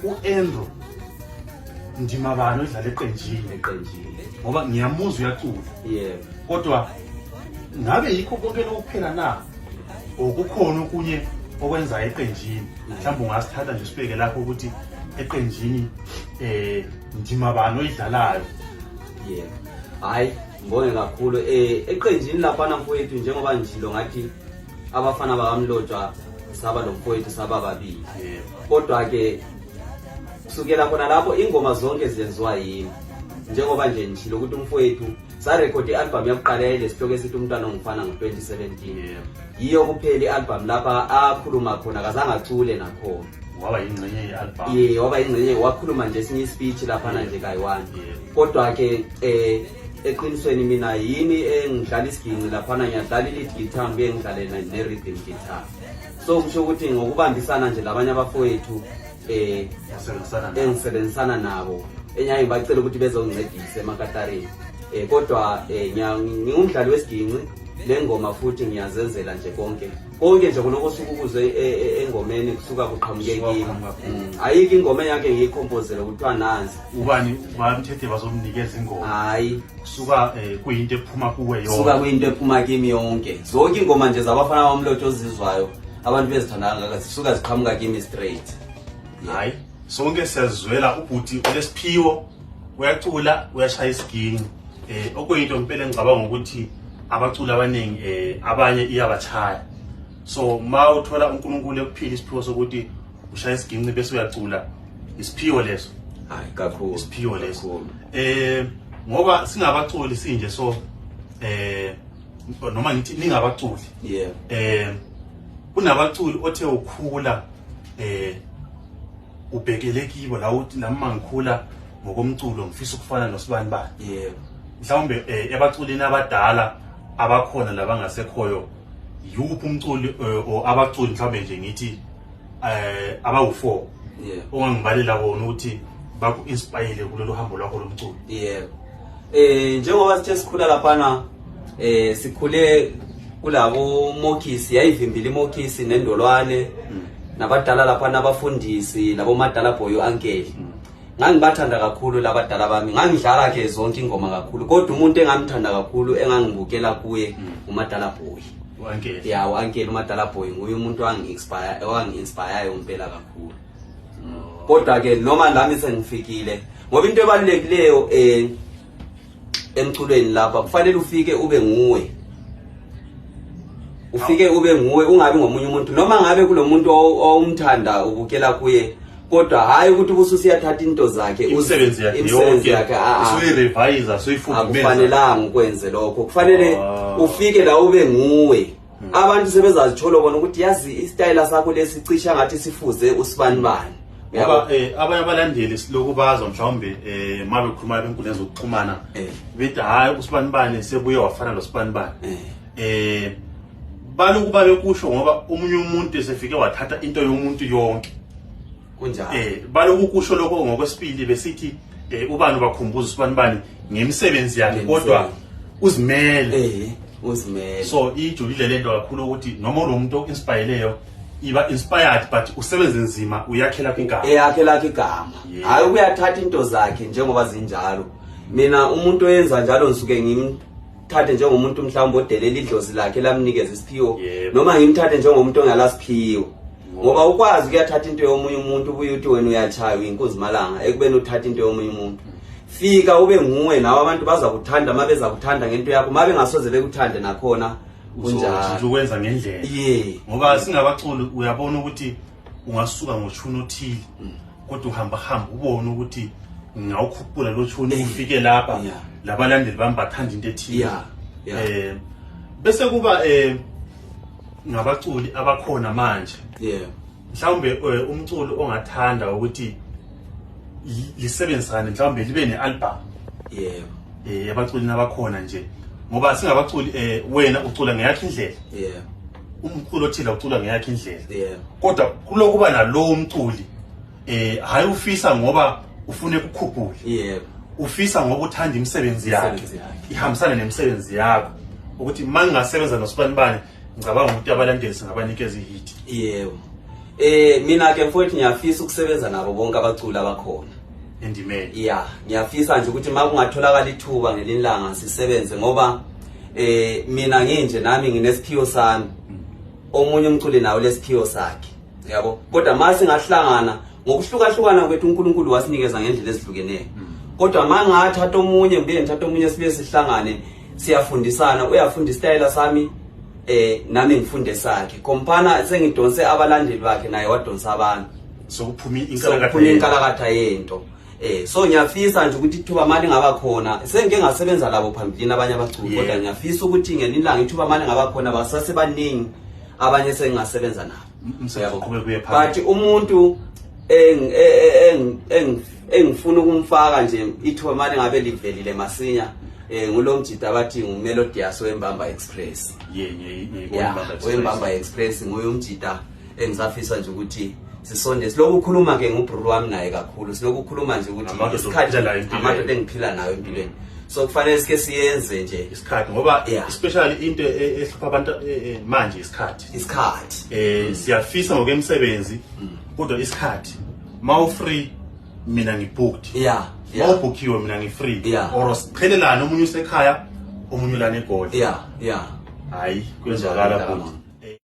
U-Andrew ndima bani odlala eqenjini? Eqenjini. Ngoba ngiyamuzwa uyacula. Yebo. Kodwa ngabe yikho konke lokuphela na? Okukhona okunye okwenzayo eqenjini? Mhlawumbe ungasithatha nje sibeke lapho ukuthi eqenjini ndima bani oyidlalayo? Yebo. Hayi, ngibonge kakhulu. Eqenjini laphana mfowethu, njengoba ngishilo ngathi abafana bakaMlotshwa saba lo mfowethu saba babili. Kodwa ke kusukela khona lapho ingoma zonke zenziwa yimi. Njengoba nje ngishilo ukuthi umfowethu sarekhodi i-album yakuqala yayilesihloko esithi Umntwana Ongumfana ngo-2017. Yiyo kuphela i-album lapha akhuluma khona, kazange acule nakhona. Waba yingxenye ye-album. Ye, waba yingxenye, wakhuluma nje esinye ispeech laphana nje kayi-one. Kodwa ke eqinisweni mina yimi engidlala isiginci laphana, ngiyadlala i-lead guitar ngibuye ngidlale ne-rhythm guitar. So kusho ukuthi ngokubambisana nje labanye abafowethu engisebenzisana nabo, enyaye ngibacela ukuthi bezongincedisa emakatarini. Kodwa ngingumdlali wesiginci lengoma futhi ngiyazenzela nje konke konke nje kuloko osuke ukuzwe engomeni kusuka kuqhamuke kimi. Ayikho ingoma eyake ngiyikhompozele kuthiwa nansi. Ubani bamthethe bazomnikeza ingoma? Hayi. Kusuka kuyinto ephuma kuwe yonke. Kusuka kuyinto ephuma kimi yonke. Zonke ingoma nje zabafana bamlotho ozizwayo abantu bezithanda kangaka zisuka ziqhamuka kimi straight. Hayi, sonke siyazizwela ubhuti olesiphiwo, uyacula, uyashaya isiginci. Okuyinto impela engicabanga ukuthi abaculi abaningi abanye iyabachaya. So ma uthola uNkulunkulu ekuphila isiphiwo sokuthi ushaya isiginci bese uyacula, isiphiwo leso. Hayi kakhulu. Isiphiwo leso. Ngoba singabaculi sinje, so noma ngithi ningabaculi. Kunabaculi othe ukhula ubhekele kibo la uthi nami mangikhula ngokomculo ngifisa ukufana nosibani bani. Mhlawumbe ebaculini abadala abakhona labangasekhoyo, yiwuphi umculi or abaculi mhlawumbe nje ngithi abawu4 ongangibalela bona ukuthi baku-inspire kulolu hambo lwakho lomculo? Yebo. Njengoba sithe sikhula laphana, sikhule kulabo Mokisi, yayivimbile iMokisi nendolwane, nabadala laphana abafundisi labo madala boy uncle. Ngangibathanda kakhulu labadala bami, ngangidlala ke zonke ingoma kakhulu, kodwa umuntu engamthanda kakhulu engangibukela kuye umadala boy. U-uncle. Ya, u-uncle umadala boy nguye umuntu owangi-inspire, owangi-inspireyo impela kakhulu. Kodwa ke noma lami sengifikile, ngoba into ebalulekileyo emculweni lapha kufanele ufike ube nguwe, ufike ube nguwe, ungabi ngomunye umuntu, noma ngabe kulomuntu owumthanda ubukela kuye, kodwa hayi ukuthi ubususiyathatha into zakhe, imisebenzi yakhe imisebenzi yonke yakhe, usuyirevise, usuyifudumeza. Akufanelanga ukwenze lokho, kufanele ufike la ube nguwe. Abantu sebezazithola bona ukuthi yazi isitayela sakho lesi cisha ngathi sifuze usibanibani. Ngoba abanye abalandeli siloku bazwa mhlawumbe uma bekhuluma benkundleni zokuxhumana bethi hhayi usibanibani sebuye wafana nosibanibani. Baloku babekusho ngoba omunye umuntu esefike wathatha into yomuntu yonke. Kunjalo. Baloku kusho lokho ngokwesibili besithi ubani ubakhumbuza usibanibani ngemisebenzi yakhe, kodwa uzimele. Uzimele. So ijulile lento kakhulu ukuthi noma unomuntu o-inspireyo, iba inspired but usebenze nzima uyakhela igama. Eyakhela igama. Hayi ukuyathatha into zakhe njengoba zinjalo. Mina umuntu oyenza njalo ngisuke ngimthathe njengomuntu mhlawumbe odelela idlozi lakhe lamnikeza isiphiwo, noma ngimthathe njengomuntu ongalasiphiwo. Ngoba ukwazi ukuyathatha into yomunye umuntu ubuye uthi wena uyachaya uyinkunzi malanga ekubeni uthatha into yomunye umuntu. Fika ube nguwe nawe, abantu bazakuthanda uma bezakuthanda ngento yakho, uma bengasoze bekuthande nakhona kunjalo. Uzotshintsha ukwenza ngendlela. Ngoba singabaculi uyabona ukuthi ungasuka ngoshuni othile, kodwa uhamba hamba ubone ukuthi ngawukhuphula lo shuni ufike lapha, labalandeli bami bathanda into ethile. Bese kuba ngabaculi abakhona manje. Mhlawumbe umculi ongathanda ukuthi lisebenzisane mhlawumbe libe ne-album. Abaculini abakhona nje, ngoba singabaculi wena ucula ngeyakho indlela. Umculo othile ucula ngeyakho indlela. Kodwa kulokuba nalowo umculi hayi ufisa ngoba ufune ukukhuphula. Ufisa ngoba uthanda imisebenzi yakhe. Imisebenzi yakhe. Ihambisane nemisebenzi yakho. Ukuthi uma ngingasebenza nosibanibani ngicabanga ukuthi abalandeli singabanikeza ihit. Yebo. Mina ke mfowethu ngiyafisa ukusebenza nabo bonke abaculi abakhona endimeni. Yeah, ngiyafisa nje ukuthi uma kungatholakala ithuba ngelinye ilanga sisebenze, ngoba mina nginje nami nginesiphiwo sami, omunye umculi nawo lesiphiwo sakhe, yabo. Kodwa uma singahlangana ngokuhlukahlukana kwethu, uNkulunkulu wasinikeza ngendlela ezihlukeneyo, kodwa uma ngathatha omunye, ngibuye ngithatha omunye, sibuye sihlangane, siyafundisana, uyafunda isitayela sami, nami ngifunde sakhe. Kompana sengidonse abalandeli bakhe, naye wadonsa abantu. Sokuphuma inkalakatha, inkalakatha yento. So ngiyafisa nje ukuthi ithuba mali ngaba khona, sengike ngasebenza labo phambilini abanye abaculi, kodwa ngiyafisa ukuthi ngelinye ilanga ithuba mali ngaba khona, basasebaningi abanye sengingasebenza nabo. But umuntu engifuna ukumfaka nje, ithuba mali ngabe livelile masinya, ngulo mjida abathi nguMelodious weMbamba Express. Yeah, weMbamba Express, nguye umjida engisafisa nje ukuthi sisonde. Siloku ukhuluma ke ngubruru wami naye kakhulu, siloku ukhuluma nje ukuthi isikhathi, amadoda engiphila nayo empilweni, so kufanele sike siyenze nje. Isikhathi, ngoba especially into ehlupha abantu manje isikhathi. Isikhathi. Siyafisa ngokwemisebenzi, kodwa isikhathi, ma free mina ngibooked, ma ubookiwe mina ngifree, or siqhelelane, omunye usekhaya, omunye ulana eGoli. Hayi, kwenzakala futhi.